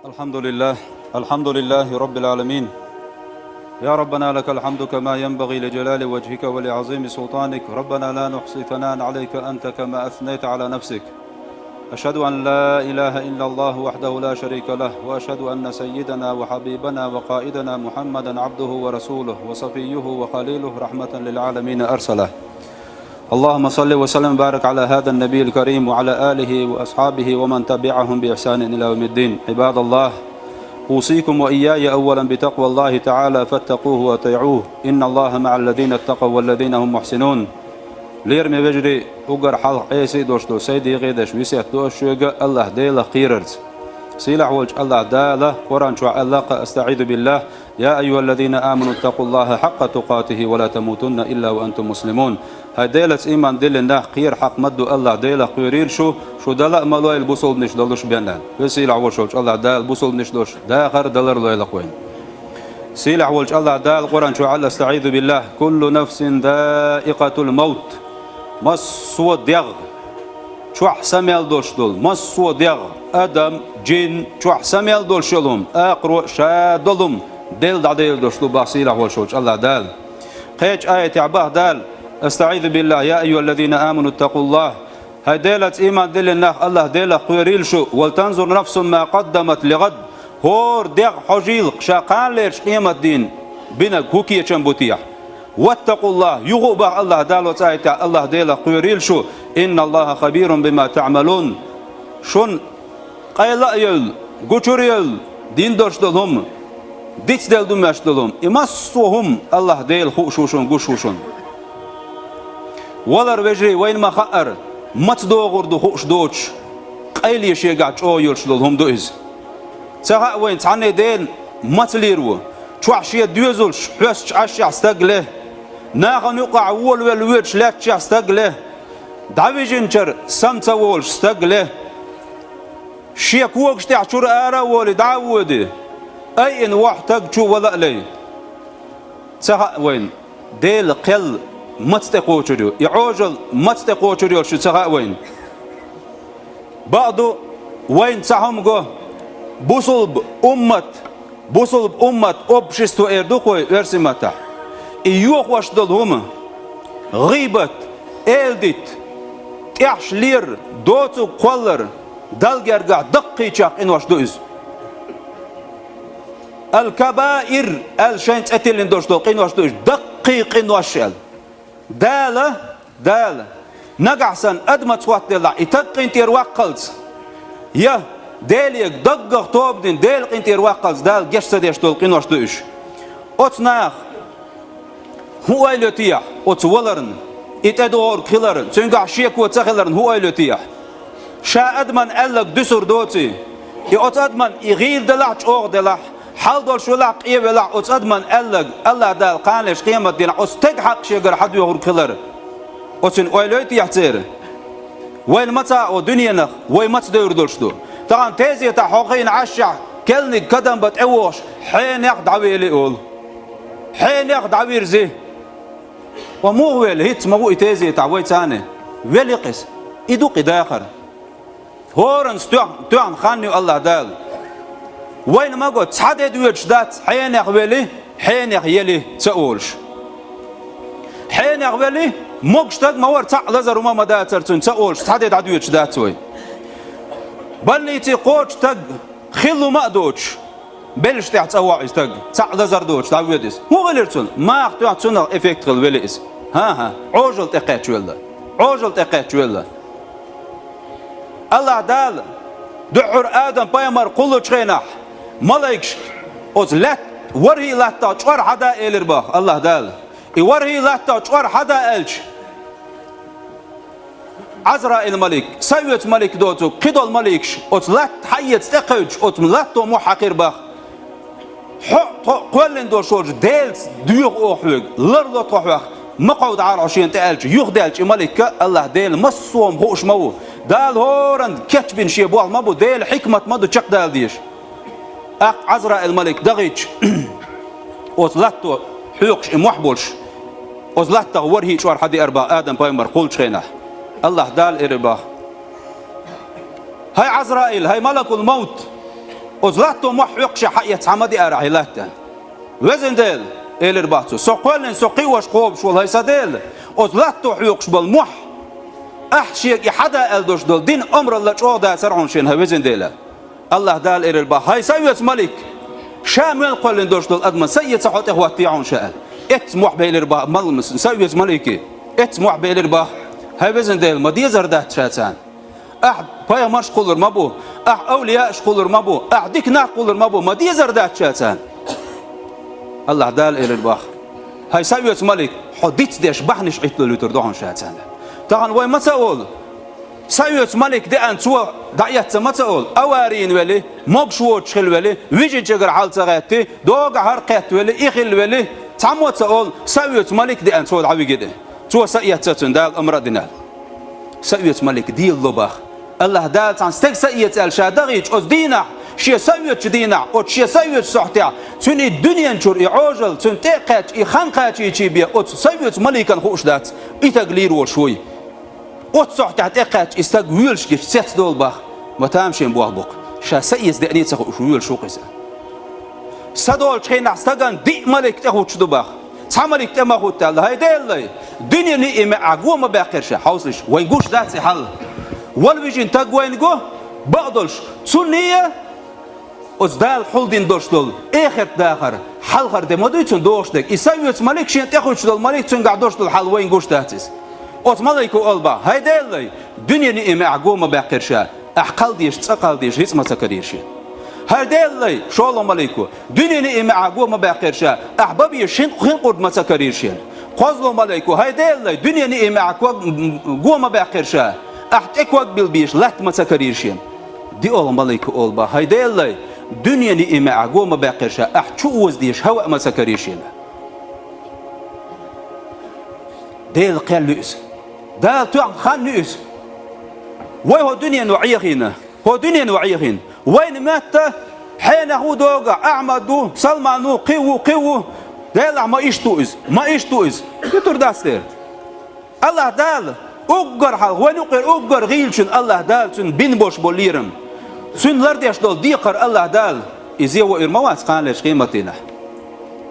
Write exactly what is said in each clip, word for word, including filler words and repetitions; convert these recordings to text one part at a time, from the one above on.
الحمد لله. الحمد لله رب العالمين. يا ربنا، لك الحمد كما ينبغي لجلال وجهك ولعظيم سلطانك. ربنا، لا نحصي ثناء عليك أنت كما أثنيت على نفسك. أشهد أن لا إله إلا الله وحده لا شريك له، وأشهد أن سيدنا وحبيبنا وقائدنا محمدا عبده ورسوله وصفيه وخليله، رحمة للعالمين أرسله. اللهم صل وسلم وبارك على هذا النبي الكريم وعلى آله وأصحابه ومن تبعهم بإحسان إلى يوم الدين. عباد الله، أوصيكم وإياي أولا بتقوى الله تعالى، فاتقوه وأطيعوه. إن الله مع الذين اتقوا والذين هم محسنون. Лераме вежарий, уггар хьалха Ӏеса а долуш долу сайн декъе деш весет до ас шуьга АллахӀ Делах кхерарца. Сийлахь волчу АллахӀ Дала Къуръан чохь аьлла-кх: أستعيذ بالله، يا أيها الذين آمنوا اتقوا الله حق تقاته ولا تموتن إلا وأنتم مسلمون. ХӀай Делаца ийман диллина нах, кхера хьакъ ма ду АллахӀ Делах кхоьрийла шу, шу дала а ма лойла бусулбанаш долуш бен аьлла. Веза-сийлахь волуш волчу АллахӀ Дала бусулбанаш долуш дахар а, далар а лойла-кх вайна. Сийлахь волчу АллахӀ Дала Къуръан чохь аьлла: أستعيذ بالله، كل نفس ذائقة الموت. Массо а дегӀ, чохь са мел долуш долу, массо а дегӀ, адам, джин, чохь са мел долуш йолу хӀума, акхаро ша долу хӀума, Делла дӀадайла долуш ду бах сийлахь волуш волчу АллахӀ Дала. Кхечу аятехь бах Дала: أستعيذ بالله، يا أيها الذين آمنوا اتقوا الله. ХӀай Делаца ийман диллина нах, АллахӀ Делах кхоьрийла шу, ولتنظر نفس ما قدمت لغد. ХӀора дегӀ хьожийла-кх, ша кханалерчу къематдийнан бинарг хӀун кечам бу техьа. واتقوا الله, юха а бах АллахӀ Дала оцу аятехь, АллахӀ Делах кхоьрийла шу, إن الله خبير بما تعملون. Шуна къайла а евлла, гучура а евлла, дина долуш долу хӀума, дицделла ду моьттуш долу хӀума, и массо а хӀума АллахӀ Дела хууш ву шуна, гуш ву шуна. Валар, вежарий, вайна ма-хаъара, маца догӀур ду хууш доцуш, къайле шегахь чӀогӀа йолуш долу хӀума ду иза. Ца хаьа вайна цхьанне дена маца лийр ву, чохь шен доьзалш хьоьстучу Ӏашшехь стаг ле, нахана юкъахь волавелла воьдуш лаьтташехь стаг ле, дӀавижинчара сама ца волуш стаг ле, шен когаш тӀехь чуьра ара а волий, дӀа а воьдий, айина вохь стаг чу вала а лей. Ца хаьа вайна, Делан кхел маца тӀекхочур ю, и Ӏожалла маца тӀекхочур йолуш ю ца хаьа вайна. Бакъду, вайна цхьа хӀума го, бусулба уммат, бусулба уммат, общество эр ду-кх вай оьрсийн маттахь. И йохош долу хӀума, гӀийбат, эладита, тӀехьаш лер, доцург кхоллар, Далла гергахь даккхийчех къинош ду иза. Ал-кабаир аьлла шайн цӀе тиллина долуш долу къинош ду иза, даккхий къинош аьлла. Дала, Дала, нагахь санна адамаца хӀоттаделахь, и стаг къинтӀера ваккхалц, я Деле даггах тоба дина, Делан къинтӀера ваккхалц Дала геч ца деш долу къинош ду уьш. Оцу наха хӀун ойла йо техьа оцу валарна, и тӀедогӀург хиларна, цуьнгахь шеко ца хиларна хӀун ойла йо техьа? Ша адаман аьлларг дуьсур доций? И оцу адаман и гӀийла делахь а, чӀогӀа делахь а, хьал долуш велахь а, къен велахь а, оцу адаман аьлларг АллахӀ Дала кханалерчу къематдийнахь оцу стеган хьакъ шегара хьадоьхург хилар, оцунна ойла йой техьа церан? Вайна маца а, о дуьненах, вай маца девр долуш ду? Тахана тезетахь хьо хиъна Ӏашшехь, керланиг кадам бан тӀевогӀуш, хьенех дӀавели олу. Хьенех дӀавирзи. Ва муха вели, хӀинца ма ву и тезетахь вай царна? Вели-кх иза. И ду-кх и дахар. ХӀоранца тоьхна, тоьхна хан ю АллахӀ Дала. Вайна ма го, цхьа де доьдуш дац, хьенех вели, хьенех ели ца олуш. Хьенех вели, могуш стаг ма вара, цхьаъ лазар хӀума ма дацара цуьнан ца олуш, цхьа де дӀадоьдуш дац вай. Больнице кхочу стаг, хилла хӀума а доцуш, белшаш тӀехь цӀа воьду и стаг, цхьаъ лазар доцуш дӀавоьду иза. ХӀун хилира цунна? Маха тоьхна цунах эффект хилла вели иза. ХӀан-хӀа, Ӏожалла тӀекхаьчна велла. Ӏожалла тӀекхаьчна велла. АллахӀ Дала дуьххьара Адам-пайхамар кхуллучу хенахь малайкашка оцу лаьтта, ворхӀе латтах чкъор хьада элира боху АллахӀ Дала. И ворхӀе латтах чкъор хьада аьлча, Ӏазраил-малик, са оьцу малик доцург, кхидолу маликаш оцу латта хьаэца тӀекхевдаш, оцу латто мохь хьаькхира боху. Хьо, тхо кхоьллина долуш волчу Делаца доьху оха хьоьга, ларло тхо хьох, ма кховдахьара хьо шена тӀе аьлча, юхадаьлча и маликка, АллахӀ Дела массо а хӀума хууш ма ву. Дала хӀоранна кечбина шен болх ма бу, Делан хьикмат ма ду чекхдала дезаш. ТӀаккха Ӏазраил-малик дахийтча, оцу латто хьоькхуш и мохь болуш, оцу латтах ворхӀе чкъор хьадеара боху Адам-пайхамар кхуллучу хенахь. АллахӀ Дала элира боху: «ХӀай Ӏазраил, хӀай малакул-мовт, Оцу латто мохь хьоькхуш хьаэца хьан ма деара хьайн латта. Везан Дела, элира бах цо, со кхоьллина, со кхиош кхобуш волу хӀай сан Дела, оцу латто хьоькхуш болу мохь, ахь шега и хьада аьлла долуш долу дин омралла чӀогӀа дацара хьуна шена, хӀай везан Дела. Аллаха Дала элира бах, хӀай са оьцу малик, ша мел кхоьллина долуш долу адаман са эца хьо тӀехӀоттий хьуна ша аьлла. Эццу мохь белира бах, мал-, са оьцу малике, эццу мохь белира бах, хӀай везан Дела, ма дезар дац ша царна. Ахь пайхамарш кхуллур ма бу, ахь авлияаш кхуллур ма бу, ахь дика нах кхуллур ма бу, ма дезар дац ша царна. Аллаха Дала элира бах, хӀай са оьцу малик, хьо дицдеш бахьанаш Ӏитталуьйтур ду хьуна ша царна. Тахана вай ма ца олу, са оьцу малик деана цо дӀаэцна ма ца олу, аварийна вели, могуш воцуш хила вели, вижинчу чигара хьал ца гӀетти, догахь хӀара кхетта вели, и хила вели, цхьаммо а ца олу, са оьцу малик деана цо дӀавигина. Цо са эцна цунна Дала амра а дина. Са оьцу малик делало бах. Аллаха Дала цхьана стеган са эца аьлла ша дахийча, оцу дийнахь, шен са оьцучу дийнахь, оцу шен са оьцучу сохьтехь, цуьнан и дуьнен чуьра и Ӏожалла, цуьнан тӀе а кхаьчча, и хан кхачийчий бен, оцу са оьцу маликана хууш дац, и стаг лийр волуш вуй. Оцу сохьтехь тӀе а кхаьчча, и стаг воьлуш гича цецдолу бах. Ма тамашийна болх бу-кх. Ша са эца деъний ца хууш воьлуш ву-кх иза. Са долчу хенахь стагана диъ малик тӀехӀуттуш ду бах. Цхьа малик тӀе ма хӀутту аьлла, хӀай Делалай, дуьненан ниъмехь го ма баьккхира ша, хьовсалаш, вайн гуш дац и хьал. Вала вижина стаг вайна го, бакъдолуш, цунна а, оцу Дала хьулдина долуш долу эхарт дахар, хьалхара де ма дуй цунна догӀуш дерг. И са оьцу малик, шена тӀехӀуттуш долу малик, цуьнгахь долуш долу хьал вайна гуш дац иза. Оцу малико олу бах, хӀай Делалай, дуьненан ниъмехь го ма баьккхира ша, ахь кхалдеш, цӀа кхалдеш, рицкъ ма ца карийра шена. ХӀай Делалай, шолгӀа малико, дуьненан ниъмехь го ма баьккхира ша, ахь бан безаш хин, хин къурд ма ца карийра шена. КхозлагӀа малико, хӀай Делалай, дуьненан ниъмехь ког, го ма баьккхира ша, ахь тӀе ког билла безаш латта ма ца карийра шена. ДиъолгӀа малико олу бах, хӀай Делалай, дуьненан ниъмехь го ма баьккхира ша, ахь чу оза дезаш хӀаваъ ма ца карийра шена. Делан кхел ю иза. Дала тоьхна хан ю иза. Вай хӀокху дуьнено Ӏехийна, хӀокху дуьнено Ӏехийна. Вайна моьтту хьенех ву догахь, Ахьмад ву, Салман ву, кхин ву, кхин ву. Делахь ма иштта ву иза, ма иштта ву иза. Хи тур дац дера. Аллаха Дала уггар хьалха, вайн юкъера уггар гӀийлачун Аллаха Дала цуьнан бина болуш болу лерам, цуьнан лардеш долу декхар Аллаха Дала, иза вуьйр ма вац кханалерчу къематдийнахь.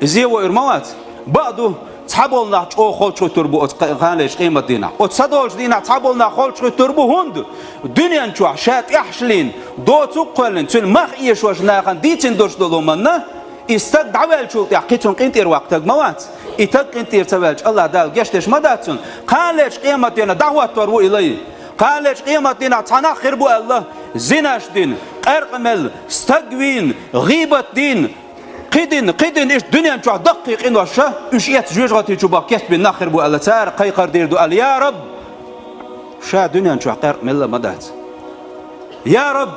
Иза вуьйр ма вац. Бакъ ду, цхьаболу нах чӀогӀа холчухуьйтур бу оцу кха-, кханалерчу къематдийнахь. Оцу са долчу дийнахь цхьаболу нах холчухуьйтур бу, хӀунда дуьнен чохь ша тӀаьхьашаллина, доцург кхоьллина, цуьнан мах эшош нахана дийцина долуш долу хӀуманна, и стаг дӀаваьллачул тӀаьхьа кхин цунна къинтӀера ваккха стаг ма вац. И стаг къинтӀера ца ваьлча, Аллаха Дала гечдеш ма дац цунна. Кханалерчу къематдийнахь дӀахӀоттор ву и лай. Кханалерчу къематдийнахь цхьа нах хир бу аьлла, зинаш дина, къаьркъа мелла, стаг вийна, гӀийбат дина, кхидина, кхидина, иштта дуьнен чохь даккхий къинош ша, уьш эцна жоьжахати чу баха кечбина нах хир бу аьлла, цара кхайкхар дийр ду аьлла: «Я Раб, ша дуьнен чохь къаьркъа мелла а ма дац. Я Раб,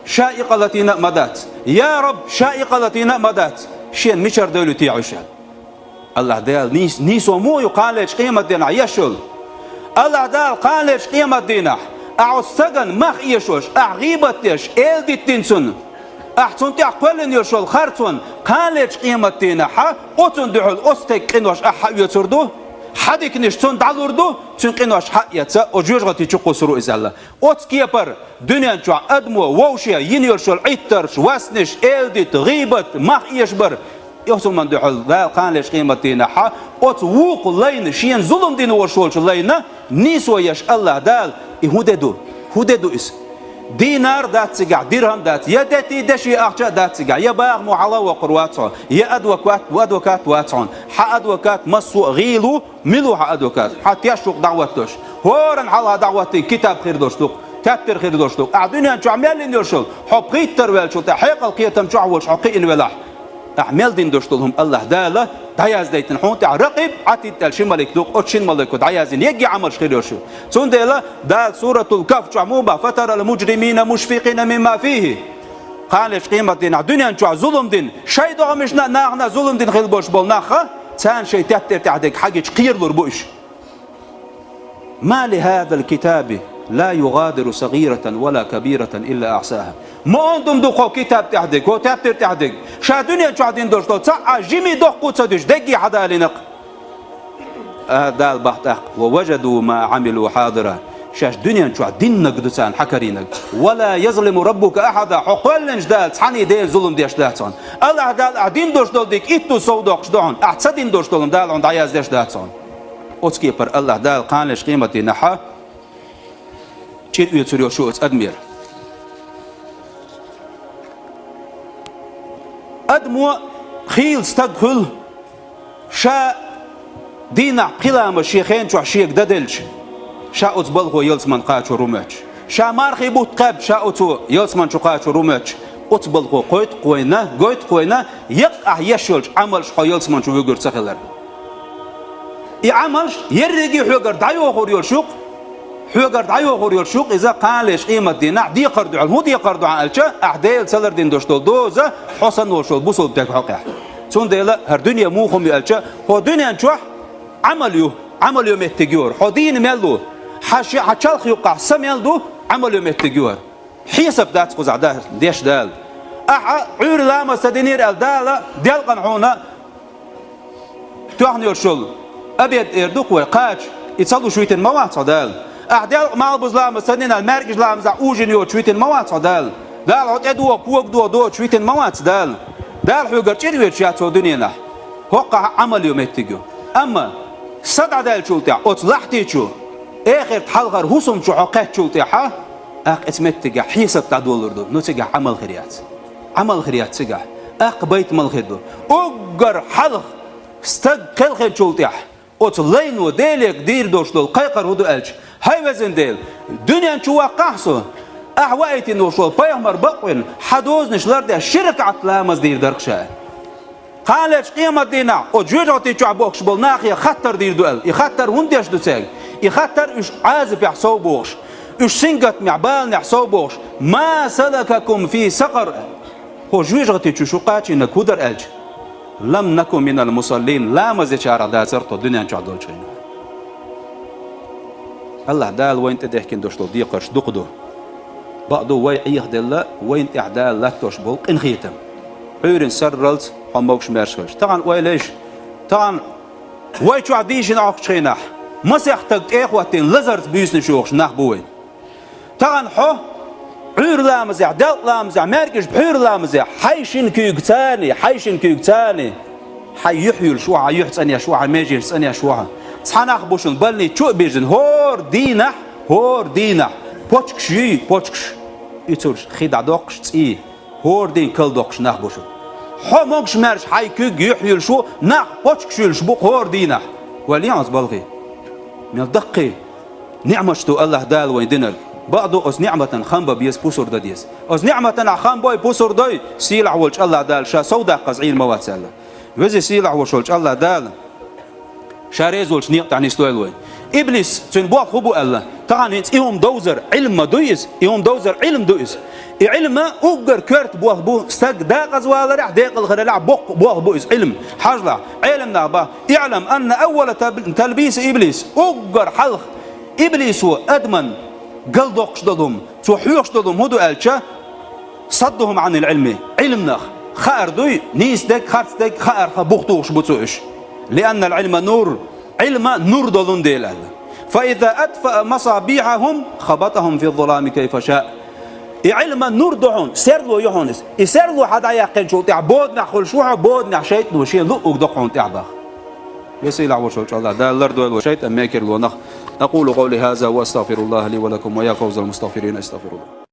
ша и къа латийна а ма дац. Я Раб, ша и къа латийна а ма дац. Шена мичара девлла те уьш?» аьлла. Аллаха Дала нийс-, нийсо муха ю кханалерчу къематдийнахь еш йолу? Аллаха Дала кханалерчу къематдийнахь, ахь оцу стагана мах эшош, ахь гӀийбат деш, эладитина цунна, ахь цунна тӀехь кхоьллина йолуш йолу харцонна, кханалерчу къематдийнахьа оцунна дуьхьал оцу стеган къинош ахь хьаоьцур ду, хьан диканаш цунна дӀалур ду, цуьнан къинош хьаэца, оцу жоьжахати чу кхуссур ву иза аьлла. Оцу кепара дуьнен чохь адамо вовше йина йолуш йолу Ӏиттарш, васнаш, эладита, гӀийбат, мах эшабар, оцу хӀуманна дуьхьал Дала кханалерчу къематдийнахьа оцу вукху лайна, шена зулам дина волуш волчу лайна нийсо еш Аллаха Дала, и хӀун де ду? ХӀун де ду иза? Динар дац цигахь, дирхӀам дац, я дети деши ахча а дац цигахь, я бахамо хьала а воккхур вац хьо, я адвокат, адвокат вац хьуна, хьан адвокат массо а гӀийла ву, мила ву хьан адвокат? Хьан тешнашка дӀахӀоттош? ХӀоранна хьалха дӀахӀоттийна китаб хир долуш ду-кх, тептар хир долуш ду-кх. Ахь дуьнен чохь мел йина йолуш йолу, хьо пхийттара ваьллачул тӀаьхьа хьекъал кхетам чохь волуш хьо кхиъна велахь, ахь мел дина долуш долу хӀума Аллаха Дала дӀаяздайтина хьуна тӀехь ракъиб, Ӏатид аьлла ши малик ду-кх, оцу шина малико дӀаяздина, егге Ӏамалш хир йолуш ю. Цундела Дала Суратул Кахф чохь муха боху: «Фатарал муджримина мушфикъина мимма фихи». Кханалерчу къематдийнахь дуьнен чохь зулам дина, шайн догӀмашна а, нахана а зулам дина хила болуш болу нах, царна шайн тептар тӀехь дерг хьагича кхералур бу уьш. «Ма ли хӀазал китаби ла югӀадиру сагӀиратан ва ла кабиратан илла ахьсаха». Ма онда хӀума ду хӀокху китаб тӀехь дерг, хӀокху тептар тӀехь дерг? Ша дуьнен чохь дина долуш долу цхьа а жима доккха а ца дуьсуш, дерриге хьадалийна-кх. А, Дала боху тӀаккха: «Ва важаду ма Ӏамилу хьадира». Шаьш дуьнен чохь диннарг ду царна хьакарийнарг. «Ва ла язлиму раббука ахьада», хьо кхоьллинчу Дала цхьаьний Дела зулам деш дац хьуна. АллахӀ Дала ахь дина долуш долу дика иттуз сов доккхуш ду хьуна, ахь ца дина долуш долу Дала хьуна дӀаяздеш дац хьуна. Оцу кепара АллахӀ Дала кханалерчу къематдийнахь чӀир оьцур йолуш ю оцу адамера. Адамо хийла стаг хуьлу, ша дийнахь пхи ламаз шен хен чохь шега дан делча, ша оцу балхо ялсаман кхачор ву моьттуш. Ша мархий бутт кхаьбча, ша оцо ялсаман чу кхачор ву моьттуш. Оцу балхо кхойт-кхойна, гойту-кхойна, яккха ахь еш йолчу Ӏамалш хьо ялсаман чу вуьгур ца хилар. И Ӏамалш ерриге хьоьгара дӀайохур йолуш ю-кх, хьоьгара дӀайохур йолуш ю-кх иза кханалерчу къематдийнахь декхар дуьхьал. ХӀун декхар ду хьан аьлча, ахь Дела ца лардина долуш долу доза хьо санна волуш волу бусалба стеган хьокъехь. Цундела хӀара дуьне муха хӀума ю аьлча, хӀо дуьнен чохь Ӏамал ю, Ӏамал йо меттиг ю хӀара. Хьо дийна мел ву, хьан ши-, хьан чалх юккъахь са мел ду, Ӏамал йо меттиг ю хӀара. Хьесап дац кхузахь да-, деш Дала. Ахьа Ӏуьйра ламаз ца динера аьлла, Дала делкъана хьуна тоьхна йолуш йолу обед эр ду-кх вай, кхача, и ца луш витина ма вац хьо Дала. Ахьа делкъа малхбуза ламаз ца дина аьлла, маьркӀажа ламазехь ужин йоцуш витина ма вац хьо Дала. Дала хьо тӀе догӀу, кога догӀу доцуш витина ма вац Дала. Дала хьоьгара чӀир оьцуш яц хӀо дуьненахь. ХӀокхахь Ӏамал йо меттиг ю. Амма са дӀадаьллачул тӀаьхьа оцу лахьти чу, эхарт хьалхара хӀусам чу хьо кхаьччул тӀаьхьа, тӀаккха оцу меттигехь хьесап дӀадолур ду, ну цигахь Ӏамал хир яц. Ӏамал хир яц цигахь, тӀаккха байтамал хир ду. Уггар хьалха стаг кхелхинчул тӀаьхьа оцу лайно Деле дийр долуш долу кхайкхар хӀун ду аьлча, хӀай везан Дела, дуьнен чу ваккхахь со, ахьа ваийтина волуш волу пайхамар бакъвина, хьан дозанаш лардеш ши ракаӀат ламаз дийр дара-кх ша. Кханалерчу къематдийнахь оцу жоьжахати чохь бохкуш болу нахе хаттар дийр ду аьлла. И хаттар хӀунда деш ду цаьрга? И хаттар уьш Ӏазапехь сов бохуш, уьш сингаттамехь, баланехь сов бохуш: «Ма салакакум фи сакъар?» ХӀо жоьжахати чу шу кхачийнарг хӀун дара аьлча, «Лам наку минал мусаллин», ламаз дечарах дацара тхо дуьнен чохь долчу хенахь. АллахӀ Дала вайна тӀедехкина долуш долу декхарш дукха ду. Бакъду, вай Ӏехаделла, вайна тӀехь Дала латтош болу къинхетам. Ӏуьйрин сарралц хьо могуш-маьрша хилча. Тахана ойла йиш, тахана вай чохь дийшина Ӏохкучу хенахь, масех стаг тӀе а хӀоттийна, лазарца буьйсанаш йохуш нах бу вайн. Тахана хьо Ӏуьйра ламазехь, делкъа ламазехь, маьркӀажа пхьуьйра ламазехь, хьайн шина куьйга царний, хьайн шина куьйга царний, хьайн юьхь юьллуш ву, хьайн юьхь цӀанъеш ву, хьайн меженаш цӀанъеш ву хьо. Цхьа нах бу шуна больница чу а бирзина, хӀора дийнахь, хӀора дийнахь почкаш юй, почкаш. Уьцурш хи дӀадоккхуш цӀий. ХӀора дийнахь кал доккхуш нах бу шуна. Хьо могуш-маьрша хьайн куьг юьхь юьллуш ву, нах почкаш юьллуш бу хӀора дийнахь. Вай лен оцу балхе. Мел даккхий ниӀматаш ду АллахӀ Дала вайн динарг. Бакъду, оцу ниӀматан хам бан беза, пусар дан деза. Оцу ниӀматанахь хам бой, пусар дой, сийлахь волчу АллахӀ Дала ша сов даккха хаза Ӏийр ма вац аьлла. Веза, сийлахь волуш волчу АллахӀ Дала ша реза волчу некъа тӀехь нисдойла вай. Иблис, цуьнан болх хӀун бу аьлла, тахана хӀинца и хӀума довзар Ӏилма ма дуй иза, и хӀума довзар Ӏилма ду иза. И Ӏилма уггар коьрта болх бу, стаг декъаза валарехь, декъала хиларехь боккха болх бу иза Ӏилма. Хьажал, Ӏеламнаха боху: «Иълам анна аввала тал-, талбиси иблис», уггар хьалха иблисо адаман галдоккхуш долу хӀума, цо хьоьхуш долу хӀума хӀун ду аьлча, «Саддухум Ӏанил Ӏилми», Ӏилманах хаар дуй, нийса дерг, харц дерг хаарх бух тухуш бу цо уьш. «Лианнал Ӏилма нур», Ӏилма нур долун дела аьлла. «Фа иза атфаа масабихьахум, хабатахум фи зулами кайфа шаа». И Ӏилма нур ду хьуна, серло ю хьуна иза. И серло хьан дӀаяьккхинчул тӀаьхьа боданехь хуьлуш ву хьо, боданехь шайтано шен луъуг до хьуна тӀехь баха. Веза, сийлахь волуш волчу АллахӀ Дала лардойла вай шайтан мекарлонах. أقول قولي هذا وأستغفر الله لي ولكم ويا فوز المستغفرين، استغفروا الله.